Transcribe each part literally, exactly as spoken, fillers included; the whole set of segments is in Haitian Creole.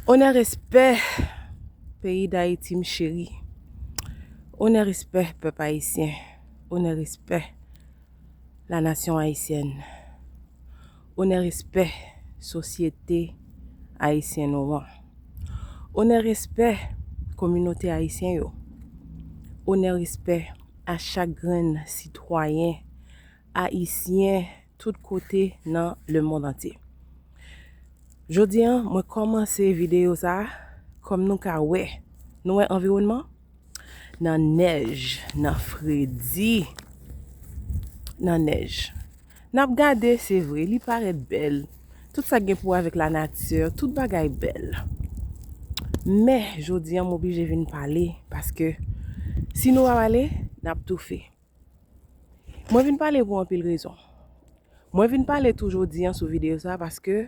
Onè, respè, peyi Dayiti m cheri. Onè, respè, pèp ayisyen. Onè, respè, la nation haïtienne. Onè, respè, sosyete ayisyen nou an. Onè, respè, kominote ayisyen yo. Onè, respè a chak grenn sitwayen ayisyen tout kote nan lemonn antye. Jodi a, mwen kòmanse videyo sa a, kòm nou ka wè, nou wè anviwònman? Nan nèj, nan fredi, nan nèj. N ap gade, se vre, li parèt bèl. Tout sa k gen pou wè avèk lanati, tout bagay bèl. Men, jodi a, m oblije vin pale, paske si nou pa pale, n ap toufe. Mwen vin pale pou anpil rezon. Mwen vin pale tou jodi a sou videyo sa a paske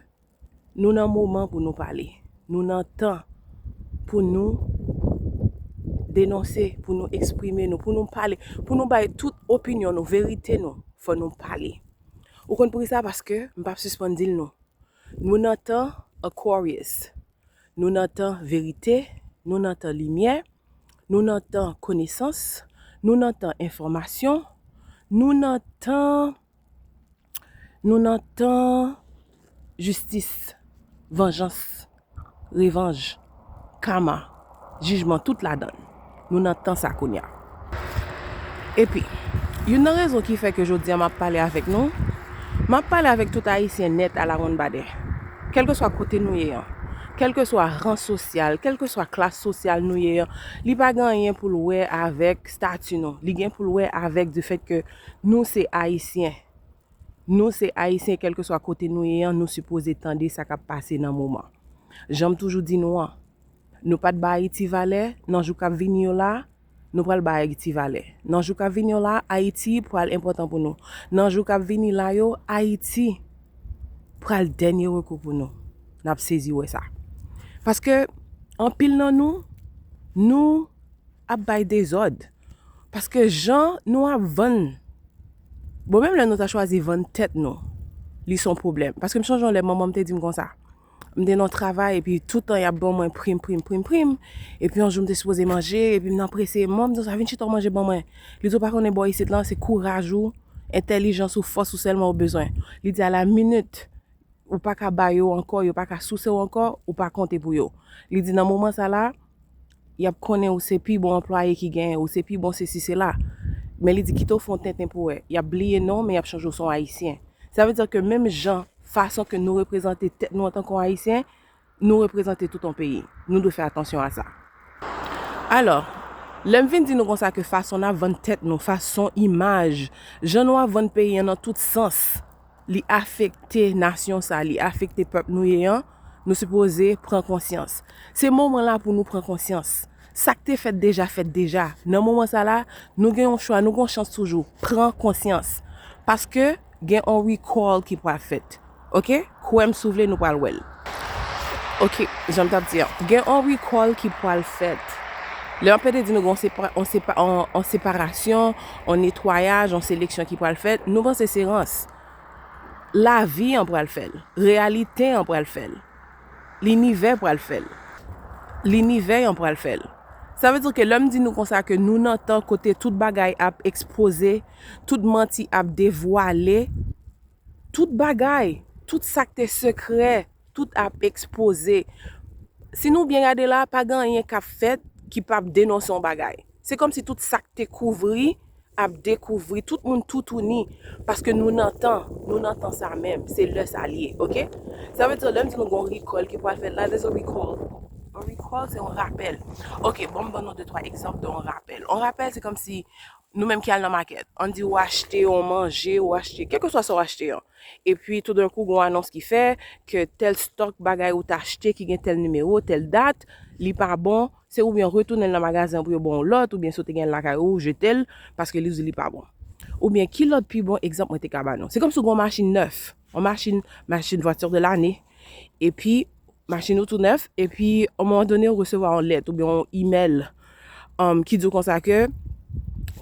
nou nan moman pou nou pale. Nou nan tan pou nou denonse, pou nou eksprime nou, pou nou pale, pou nou bay tout opinyon nou, verite nou. Fò nou pale. Ou konn poukisa? Paske m p ap sispann di l nou. Nou nan tan Aquarius. Nou nan tan verite, nou nan tan limyè, nou nan tan konesans, nou nan tan enfòmasyon, nou nan tan, nou nan tan jistis, vanjans, revanj, kama, jijman, tout ladan l. Nou nan tan sa kounye a. Epi, youn nan rezon ki fè ke jodi a m ap pale avèk nou, m ap pale avèk tout Ayisyen nèt alawonnbadè. Kèlkeswa kote nou ye an, kèlkeswa ran sosyal, kèlkeswa klas sosyal nou ye an, li pa gen anyen pou l wè avèk stati nou. Li gen pou l wè avèk di fèt ke nou se Ayisyen. Nou se Ayisyen, kèlkeswa kote nou ye an, nou sipoze tande sa k ap pase nan moman. Jan m toujou di nou an, nou pa t ba Ayiti valè, nan jou k ap vini yo la, nou pral ba Ayiti valè. Nan jou k ap vini yo la, Ayiti pral enpòtan pou nou. Nan jou k ap vini la yo, Ayiti pral dènye rekou pou nou. N ap sezi wè sa. Paske anpil nan nou, nou ap bay dezòd. Paske jan nou ap vann, bon, menm lè nou ta chwazi vann tèt nou, li se yon pwoblèm. Paske m sonje yon lè manman m te di m konsa. M te nan yon travay, epi tout tan y ap ban mwen prim, prim, prim, prim. Epi yon jou m te sipoze manje, epi m nan prese, manman m di konsa, "Vin chita w manje ban mwen." Li di, "Ou pa konnen bò isit lan, se kouraj ou, entèlijans ou, fòs ou sèlman ou bezwen." Li di, "A la minit, ou pa ka ba yo ankò, yo pa ka souse w ankò, ou pa konte pou yo." Li di, "Nan moman sa la, y ap konnen ou se pi bon anplwaye ki genyen, ou se pi bon sesi sela." Men li di, "Kite w fè yon tenten pou wè. Y ap bliye non w, men y ap chanje w se yon Ayisyen." Sa vle di ke menm jan, fason ke nou reprezante tèt nou antanke yon Ayisyen, nou reprezante tout yon peyi. Nou dwe fè atansyon a sa. Alò, lè m vin di nou konsa ke fason n ap vann tèt nou, fason, imaj, jan nou ap vann peyi an nan tout sans, li afekte nasyon sa, li afekte pèp nou ye an, nou sipoze pran konsyans. Se moman la pou nou pran konsyans. Sa k te fèt deja, fèt deja. Nan moman sa la, nou gen yon chwa, nou gen yon chans toujou. Pran konsyans. Paske gen yon recall ki pral fèt. Oke? Kwè m si w vle, nou pral wè l. Oke, jan m t ap di an. Gen yon recall ki pral fèt. Lè m ap pede di nou gen yon sepa-, yon sepa-, yon, yon separasyon, yon netwayaj, yon seleksyon ki pral fèt, nou panse se rans. Lavi an pral fè l. Reyalite an pral fè l. Linivè pral fè l. Linivè an pral fè l. Sa vle di ke lè m di nou konsa ke nou nan tan kote tout bagay ap ekspoze, tout manti ap devwale, tout bagay, tout sa k te sekrè, tout ap ekspoze. Si nou byen gade la, pa gen anyen k ap fèt ki p ap denonse yon bagay. Se kòmsi tout sa k te kouvri ap dekouvri, tout moun toutouni, paske nou nan tan, nou nan tan sa menm, se lè sa l ye, oke? Sa vle di, lè m di nou gen yon recall ki pral fèt la, there's a recall. Yon recall, se yon rapèl. Oke, bon, m ban nou de twa egzanp de yon rapèl. Yon rapèl, se kòmsi nou menm ki al nan makèt. Ann di ou achte yon manje, ou achte, kèlkeswa sa w achte an. Epi, toudenkou, gen yon anons ki fè ke tèl stòk bagay ou t achte ki gen tèl nimewo, tèl dat, li pa bon, se oubyen retounen l nan magazen an pou yo ba w yon lòt, oubyen si w te gen l lakay ou, ou jete l, paske li di li pa bon. Oubyen ki lòt pi bon egzanp mwen te ka ba nou? Se kòmsi w gen yon machin nèf, yon machin, machin voiture de l'année, epi machin ou tou nèf, epi, a un moment donné, ou resevwa yon lèt oubyen yon imèl, um, ki di w konsa ke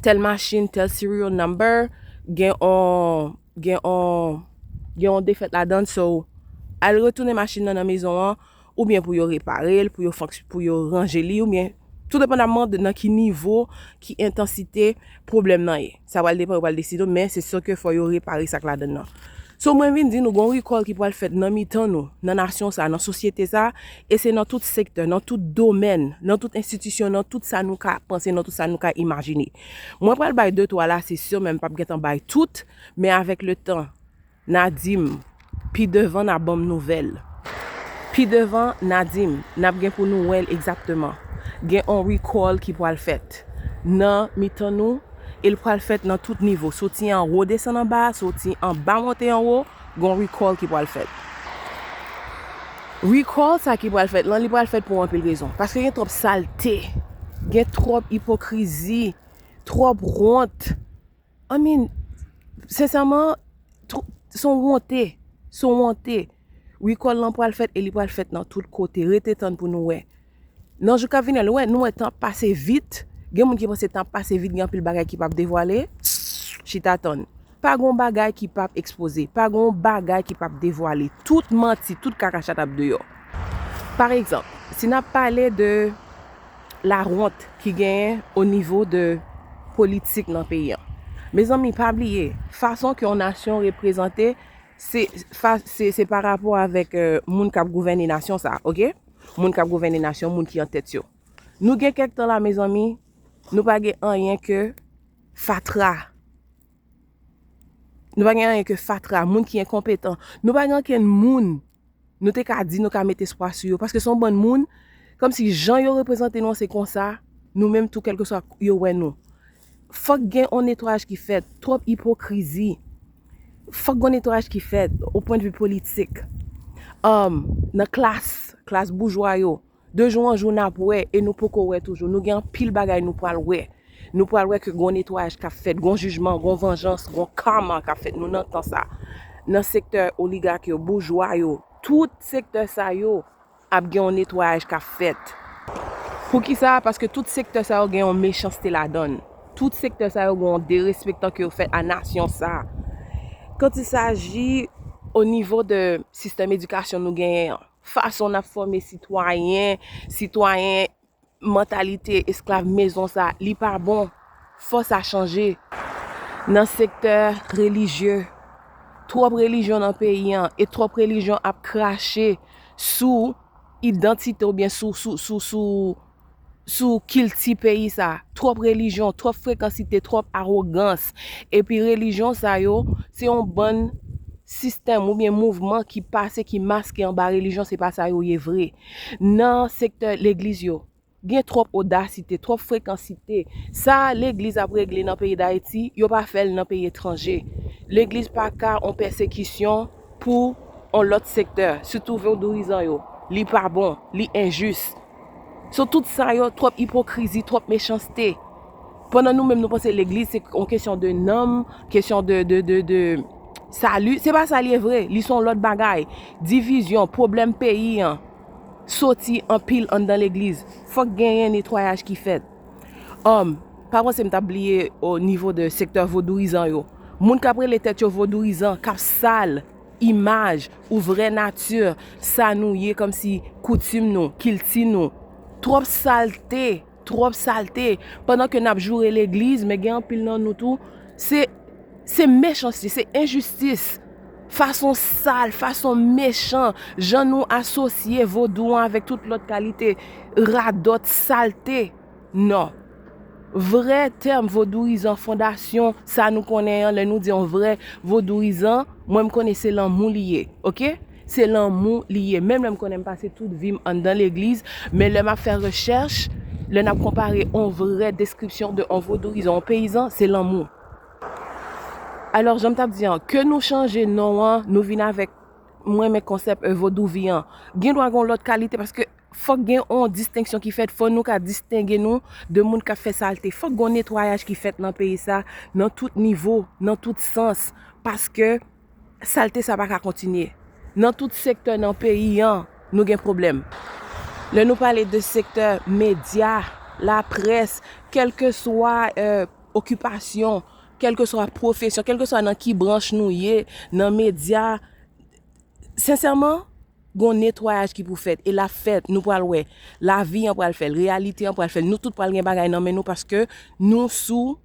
tèl machin, tèl serial number, gen yon, gen yon, gen yon defèt ladan l, so, al retounen machin nan nan mezon an, oubyen pou yo repare l, pou yo fonks-, pou yo ranje li, oubyen tou depandaman de nan ki nivo, ki entansite pwoblèm nan ye. Sa pral depann, yo pral deside, men se si ke fò yo repare sa k ladann nan. So, mwen vin di nou, gon recall ki pral fèt nan mitan nou, nan nasyon sa, nan sosyete sa, e se nan tout sektè, nan tout domèn, nan tout enstitisyon, nan tout sa nou ka panse, nan tout sa nou ka imajine. Mwen pral bay de twa la, se si, men m p ap gentan bay tout, men avèk le tan, n a di m, pi devan n a ban m nouvèl. Pi devan n a di m, n ap gen pou nou wè l egzakteman. Gen on recall ki pral fèt nan mitan nou, e l pral fèt nan tout nivo, soti anwo desann anba, soti anba monte anwo, gon recall ki pral fèt. Recall sa ki pral fèt lan, li pral fèt pou anpil rezon. Paske gen twòp salte, gen twòp ipokrizi, twòp wont. I mean, sensèman, tw-, se yon wonte, se yon wonte. Recall lan pral fèt e li pral fèt nan tout kote. Rete tann pou nou wè. Nan jou k ap vini an, nou wè, nou wè tan ap pase vit. Gen moun ki panse tan ap pase vit, gen anpil bagay ki p ap devwale. Chita tann. Pa gon bagay ki p ap ekspoze. Pa gon bagay ki p ap devwale. Tout manti, tout kakachat ap deyò. Pa egzanp, si n ap pale de lawont ki genyen o nivo de politik nan peyi an. Mezanmi, pa bliye, fason ke yon nasyon reprezante, se, fa-, se, se pa rapò avèk, euh, moun k ap gouvène nasyon sa, oke? Moun k ap gouvène nasyon, moun ki an tèt yo. Nou gen kèk tan la, mezanmi, nou pa gen anyen ke fatra. Nou pa gen anyen ke fatra, moun ki enkonpetan. Nou pa gen ankenn moun nou te ka di nou ka met espwa sou yo. Paske se yon bann moun, kòmsi jan yo reprezante nou an se konsa, nou menm tou, kèlkeswa yo wè nou. Fòk gen yon netwayaj ki fèt, twòp ipokrizi. Fòk gen yon netwayaj ki fèt, o pwennvi politik. Um, nan klas, klas boujwa yo. De jou an jou n ap wè, e nou poko wè toujou. Nou gen anpil bagay nou pral wè. Nou pral wè ke gon netwayaj k ap fèt, gon jijman, gon vanjans, gon kama k ap fèt. Nou nan tan sa. Nan sektè oligak yo, boujwa yo, tout sektè sa yo ap gen yon netwayaj k ap fèt. Poukisa? Paske tout sektè sa yo gen yon mechanste ladann. Tout sektè sa yo gen yon derespektan ke yo fè a nasyon sa. Quand il s'agit o nivo de sistèm edikasyon nou genyen an, fason n ap fòme sitwayen, sitwayen mantalite esklav mezon sa, li pa bon. Fò sa chanje. Nan sektè relijye, twòp relijyon nan peyi an, e twòp relijyon ap krache sou idantite oubyen sou, sou, sou, sou, sou kilti peyi sa. Twòp relijyon, twòp frekansite, twòp awogans. Epi relijyon sa yo, se yon bann sistèm oubyen mouvman ki pase, ki maske anba relijyon, se pa sa yo ye vre. Nan sektè legliz yo, gen twòp odasite, twòp frekansite. Sa legliz ap regle nan peyi Dayiti, yo pa fè l nan peyi etranje. Legliz pa ka on pèsekisyon pou on lòt sektè, sitou vodouyizan yo. Li pa bon, li enjis. So, tout sa yo, twòp ipokrizi, twòp mechanste. Pandan nou menm nou panse legliz se yon kesyon de nanm, kesyon de, de, de, de sali. Se pa sa li ye vre, li se yon lòt bagay. Divizyon, pwoblèm peyi an soti anpil anndan legliz. Fòk genyen netwayaj ki fèt. Um, pa panse m t ap bliye o nivo de sektè vodouyizan yo. Moun k ap rele tèt yo vodouyizan, k ap sal imaj ou vrè nati sa nou ye, kòmsi koutim nou, kilti nou. Twòp salte, twòp salte. Pandan ke n ap joure legliz, men gen anpil nan nou tou, se, se mechanste, se enjistis. Fason sal, fason mechan, jan nou asosye vodou an avèk tout lòt kalite radòt, salte. Non. Vrè tèm vodouyizan, fondasyon, sa nou konnen an, lè nou di yon vrè vodouyizan, mwen m konnen se lanmou li ye, oke? Se lanmou li ye. Menm lè m konnen m pase tout vi m anndan legliz, men lè m ap fè rechèch, lè n ap konpare yon vrè deskripsyon de yon vodouyizan, yon peyizan, se lanmou. Alò, jan m t ap di an, ke nou chanje non an, nou vin avèk, mwen renmen konsèp, euh, vodouvi an. Gen dwa gen yon lòt kalite, paske fòk gen yon distenksyon ki fèt, fò nou ka distenge nou de moun k ap fè salte. Fòk gen yon netwayaj ki fèt nan peyi sa, nan tout nivo, nan tout sans, paske salte sa pa ka kontinye. Nan tout sektè nan peyi an, nou gen pwoblèm. Lè nou pale de sektè medya, laprès, kèlkeswa, euh, okipasyon, kèlkeswa pwofesyon, kèlkeswa nan ki branch nou ye, nan medya, sensèman, Gon netwayaj ki pou fèt, e l ap fèt, nou pral wè. Lavi an pral fè l, reyalite an pral fè l. Nou tout pral gen bagay nan men nou paske nou sou,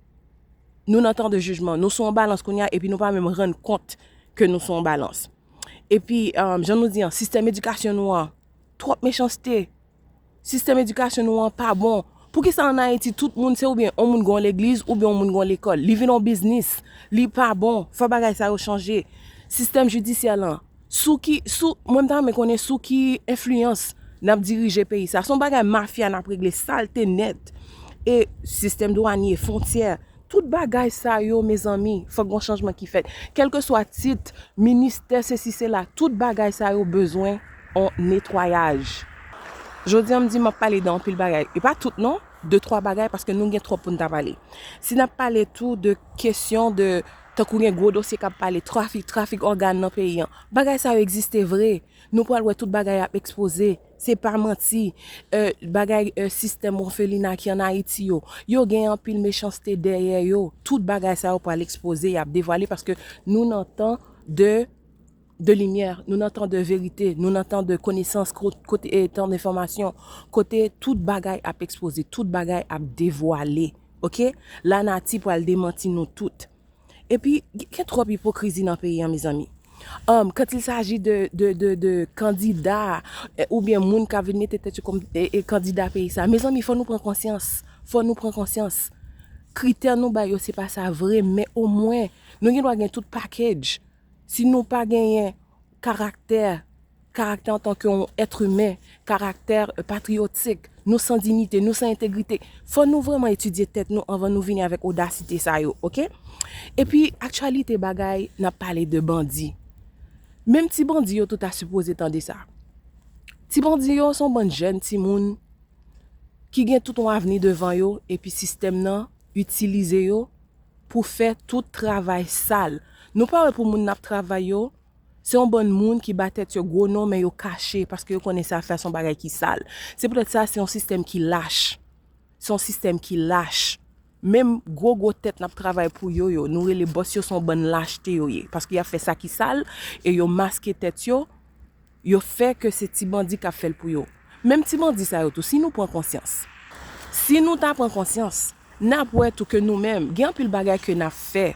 nou nan tan de jijman. Nou sou yon balans kounye a, epi nou pa menm rann kont ke nou sou yon balans. Epi, um, jan nou di an, sistèm edikasyon nou an, twòp mechanste. Sistèm edikasyon nou an pa bon. Poukisa ann Ayiti, tout moun se oubyen yon moun gen yon legliz, oubyen yon moun gen yon lekòl? Li vin yon biznis. Li pa bon. Fò bagay sa yo chanje. Sistèm jidisyè lan, sou ki, sou, mwen m ta renmen konnen sou ki enfliyans n ap dirije peyi sa. Se yon bagay mafya n ap regle, salte nèt. E sistèm dwanye, fwontyè, tout bagay sa yo, mezanmi, fòk gon chanjman ki fèt. Kèlkeswa tit, ministè, sesi, sela, tout bagay sa yo bezwen yon netwayaj. Jodi a, m di m ap pale de anpil bagay. E pa tout non, de twa bagay, paske nou gen twòp pou n ta pale. Si n ap pale tou de kesyon de, tankou gen gwo dosye k ap pale trafik, trafik ògàn nan peyi an. Bagay sa yo egziste vre. Nou pral wè tout bagay ap ekspoze. Se pa manti. Eh, bagay, eh, sistèm òfelina ki ann Ayiti yo. Yo gen anpil mechanste dèyè yo. Tout bagay sa yo pral ekspoze, y ap devwale paske nou nan tan de, de limyè, nou nan tan de verite, nou nan tan de konesans, ko-, kote, eh, tan de enfòmasyon, kote tout bagay ap ekspoze, tout bagay ap devwale. Oke? Lanati pral demanti nou tout. Epi, gen twòp ipokrizi nan peyi an, mezanmi. Um, quand il s'agit de, de, de, de kandida, eh, oubyen moun k ap vin mete tèt yo kòm, eh, eh, kandida peyi sa, mezanmi, fò nou pran konsyans. Fò nou pran konsyans. Kritè nou bay yo, se pa sa vre, men omwen, nou gen dwa gen tout package. Si nou pa genyen karaktè, karaktè antanke yon èt imen, karaktè, eh, patriyotik, nou san diyite, nou san entegrite. Fò nou vrèman etidye tèt nou anvan nou vini avèk odasite sa yo, oke? Epi, aktyalite bagay, n ap pale de bandi. Menm ti bandi yo tou ta sipoze tande sa. Ti bandi yo se yon bann jèn timoun ki gen tout yon avni devan yo, epi sistèm nan itilize yo pou fè tout travay sal. Nou pa wè pou moun n ap travay yo, se yon bann moun ki ba tèt yo gwo non, men yo kache, paske yo konnen sa fè se yon bagay ki sal. Se poutèt sa, se yon sistèm ki lach. Se yon sistèm ki lach. Menm gwo gwo tèt n ap travay pou yo yo, nou rele bòs yo, se yon bann lachte yo ye. Paske y ap fè sa ki sal, e yo maske tèt yo, yo fè ke se ti bandi k ap fè l pou yo. Menm ti bandi sa yo tou, si nou pran konsyans, si nou ta pran konsyans, n ap wè tou ke nou menm, gen anpil bagay ke n ap fè,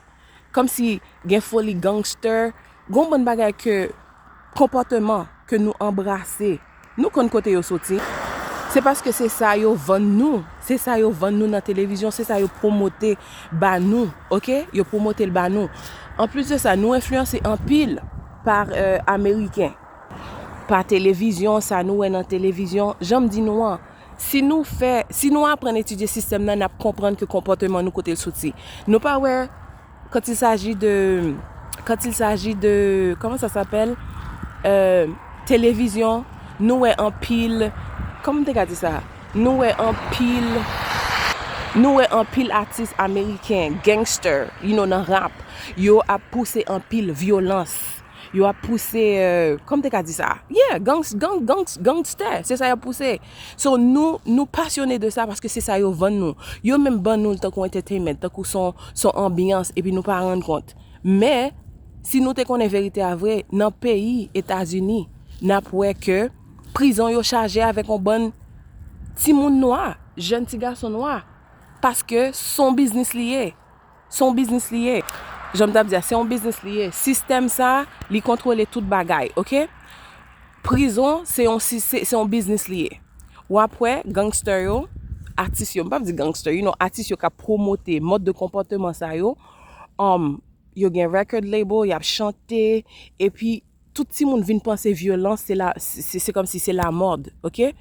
kòmsi gen foli gangster, gon bann bagay ke, konpòteman ke nou anbrase, nou konn kote yo soti. Se paske se sa yo vann nou, se sa yo vann nou nan televizyon, se sa yo pwomote ba nou, oke? Yo pwomote l ba nou. Anplis de sa, nou enfliyanse anpil pa, eh, Ameriken, pa televizyon, sa nou wè nan televizyon. Jan m di nou an, si nou fè, si nou aprann etidye sistèm nan, n ap konprann ke konpòteman nou kote l soti. Nou pa wè, quand il s'agit de, quand il s'agit de, comment ça s'appelle? Euh, télévision, nou wè anpil, kòman m te ka di sa? Nou wè anpil, nou wè anpil atis ameriken, gangster, you know, nan rap. Yo ap pouse anpil vyolans. Yo ap pouse, euh, kòman m te ka di sa? Yeah, gangs-, gang, gangs-, gangster, se sa y ap pouse. So, nou, nou pasyone de sa paske se sa yo vann nou. Yo menm ban nou l tankou entertainment, tankou son, son anbyans, epi nou pa rann kont. Men, si nou te konnen verite a vre, nan peyi Etazini, n ap wè ke prizon yo chaje avèk yon bann timoun nwa, jèn ti gason nwa, paske se yon biznis li ye. Se yon biznis li ye. Jan m t ap di a, se yon biznis li ye. Sistèm sa, li kontwole tout bagay, oke? Prizon, se yon si-, se, se yon biznis li ye. W ap wè gangster yo, atis yo, m p ap di gangster, you know, atis yo k ap pwomote mòd de konpòteman sa yo, um, yo gen record label, y ap chante, epi tout timoun vin panse vyolans, se la, se, se, se kòmsi se lamòd, oke?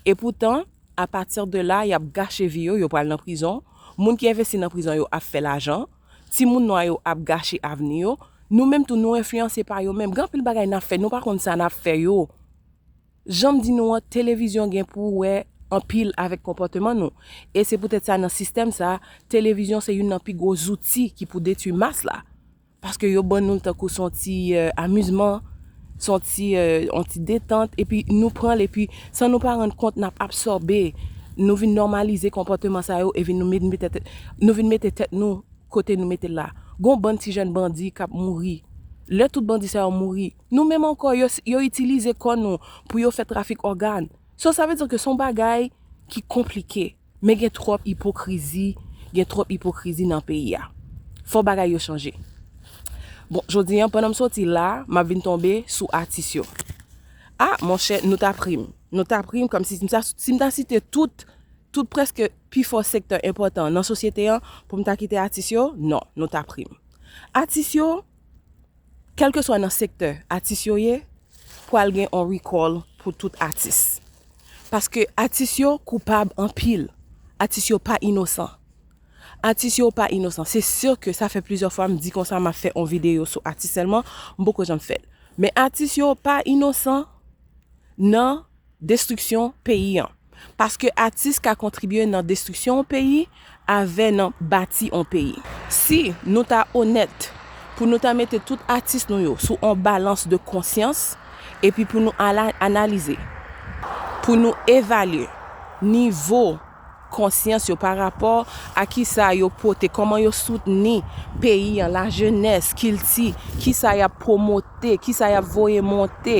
E poutan, apati de la, y ap gache vi yo, yo pral nan prizon. Moun ki envesti nan prizon yo ap fè lajan. Timoun nwa yo ap gache avni yo. Nou menm tou, nou enfliyanse pa yo menm. Gen anpil bagay n ap fè, nou pa konn sa n ap fè yo. Jan m di nou an, televizyon gen pou wè anpil avèk konpòteman nou. E se poutèt sa, nan sistèm sa, televizyon se youn nan pi gwo zouti ki pou detwi mas la. Paske yo ban nou l tankou se yon ti, eh, amizman, se yon ti, eh, yon ti detant, epi nou pran l, epi san nou pa rann kont, n ap absòbe, nou vin nòmalize konpòteman sa yo, epi nou met, mete tèt, nou vin mete tèt nou kote nou mete l la. Gon bann ti jèn bandi k ap mouri, Lè tout bandi sa yo mouri, nou menm ankò, yo, yo itilize kò nou pou yo fè trafik ògàn. So, sa vle di ke se yon bagay ki konplike. Men gen twòp ipokrizi, gen twòp ipokrizi nan peyi a. Fò bagay yo chanje. Bon, jodi a, pandan m soti la, m ap vin tonbe sou atis yo. Ah, monchè, nou ta pri m. Nou ta pri m, kòmsi si m ta, si m ta site tout, tout prèske pi fò sektè enpòtan nan sosyete an, pou m ta kite atis yo, non, nou ta pri m. Atis yo, kèlkeswa nan sektè atis yo ye, pral gen on recall pou tout atis. Paske atis yo koupab anpil. Atis yo pa inosan. Atis yo pa inosan. Se si ke sa fè plizyè fwa m di konsa m ap fè on videyo sou atis sèlman, m poko janm fè l. Men atis yo pa inosan nan destriksyon peyi an. Paske atis ka kontribye nan destriksyon yon peyi avè nan bati yon peyi. Si nou ta onèt pou nou ta mete tout atis nou yo sou yon balans de konsyans, epi pou nou ala-, analize, pou nou evalye nivo konsyans yo pa rapò a kisa yo pote, kòman yo soutni peyi an, lajenès, kilti, kisa y ap pwomote, kisa y ap voye monte,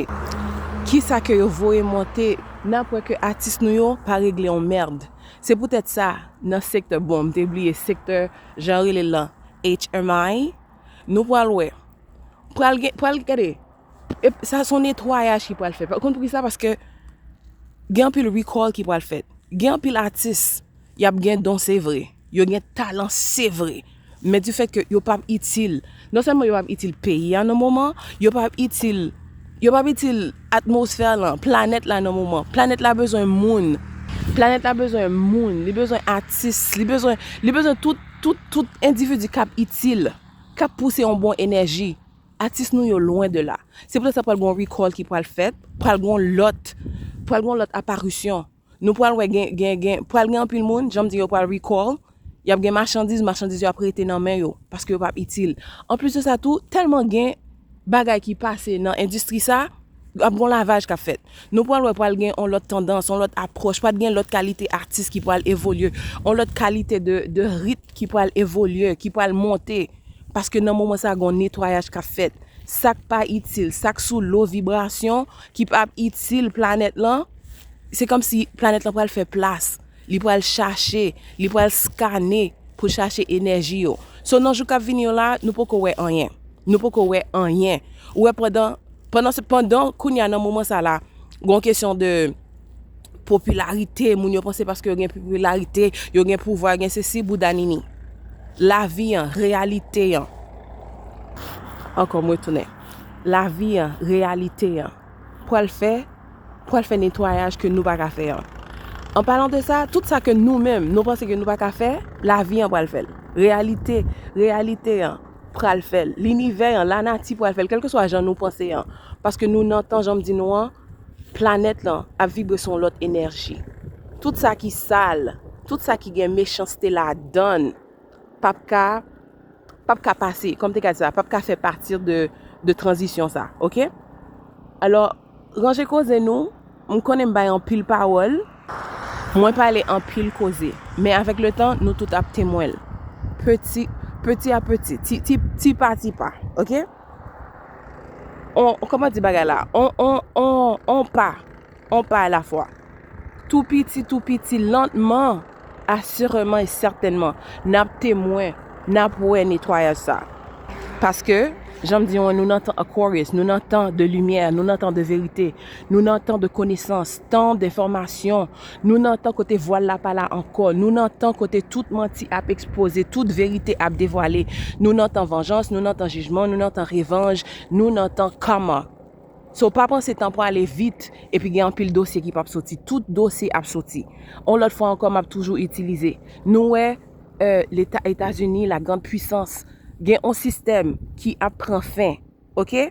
kisa ke yo voye monte, n ap wè ke atis nou yo pa regle yon mèd. Se poutèt sa, nan sektè, bon, m te bliye sektè, jan yo rele l lan, H M I, nou pral wè. Pral gen, pral gade, e sa se yon netwayaj ki pral fèt. Ou konn poukisa? Paske gen anpil recall ki pral fèt. Gen anpil atis, y ap gen don, se vre. Yo gen talan, se vre. Men di fèt ke yo p ap itil, non sèlman yo p ap itil peyi a nan moman, yo p ap itil, yo p ap itil atmosfè lan, planèt la nan moman. Planèt la bezwen moun. Planèt la bezwen moun. Li bezwen atis. Li bezwen, li bezwen tout, tout, tout endividi k ap itil, k ap pouse yon bon enèji. Atis nou yo lwen de la. Se poutèt sa pral gen yon recall ki pral fèt, pral gen yon lòt, pral gen yon lòt aparisyon. Nou pral wè gen, gen, gen, pral gen anpil moun, jan m di yo pral recall, y ap gen machandiz, machandiz yo ap rete nan men yo, paske yo p ap itil. Anplis de sa tou, tèlman gen bagay ki pase nan endistri sa, ap gen yon lavaj k ap fèt. Nou pral wè pral gen yon lòt tandans, yon lòt apwòch, pral gen lòt kalite atis ki pral evolye, yon lòt kalite de, de rit ki pral evolye, ki pral monte. Paske nan moman sa, gen yon netwayaj k ap fèt. Sa k pa itil, sa k sou lo vibrasyon, ki p ap itil planèt lan, se kòmsi planèt lan pral fè plas. Li pral chache, li pral skane pou chache enèji yo. So, nan jou k ap vini yo la, nou poko wè anyen. Nou poko wè anyen. Ou wè pandan, pandan, pandan kounye a nan moman sa la, gen yon kesyon de popilarite, moun yo panse paske yo gen popilarite, yo gen pouvwa, gen sesi, bouda nini. Lavi an, reyalite an. Ankò m retounen. Lavi an, reyalite an. Pral fè, pral fè netwayaj ke nou pa ka fè an. An palan de sa, tout sa ke nou menm, nou panse ke nou pa ka fè, lavi an pral fè l. Reyalite, reyalite an pral fè l. Linivè an, lanati pral fè l, kèlkeswa jan nou panse an. Paske nou nan tan, jan m di nou an, planèt lan ap vibre sou yon lòt enèji. Tout sa ki sal, tout sa ki gen mechanste ladan l, p ap ka, p ap ka pase, kòm te ka di sa, p ap ka fè pati de, de tranzisyon sa, oke? Alò, ranje koze nou, m konnen m bay anpil pawòl, mwen pale anpil koze, men avèk le tan, nou tout ap temwen l. Peti, peti a peti, ti, ti, ti pa, ti pa, oke? On, kòman di bagay la? On, on, on, on pa, on pa alafwa. Tou piti, tou piti, lantman, asireman e sètènman, n ap temwen, n ap wè netwayaj sa. Paske, jan m di w, nou nan tan Aquarius, nou nan tan de limyè, nou nan tan de verite, nou nan tan de konesans, tan de enfòmasyon, nou nan tan kote vwal la pa la ankò, nou nan tan kote tout manti ap ekspoze, tout verite ap devwale, nou nan tan vanjans, nou nan tan jijman, nou nan tan revanj, nou nan tan karma. So, pa panse tan pwale vit, epi gen anpil dosye ki p ap soti. Tout dosye ap soti. On lòt fwa ankò, m ap toujou itilize. Nou wè, euh, Leta, Etazini, la grande puissance, gen on sistèm ki ap pran fen. Oke?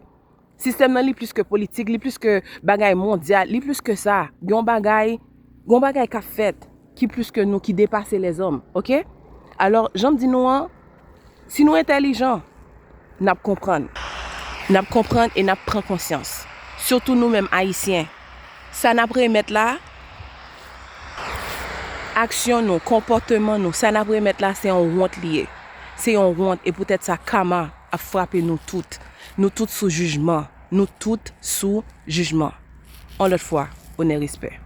Sistèm nan, li plis ke politik, li plis ke bagay mondyal, li plis ke sa. Gen on bagay, gen on bagay k ap fèt ki plis ke nou, ki depase lèzòm, oke? Alò, jan m di nou an, si nou entèlijan, n ap konprann. N ap konprann e n ap pran konsyans. Sitou nou menm Ayisyen. Sa n ap remèt la, aksyon nou, konpòteman nou, sa n ap remèt la, se yon wont li ye. Se yon wont, e poutèt sa, kama ap frape nou tout. Nou tout sou jijman. Nou tout sou jijman. On lòt fwa, onè, respè.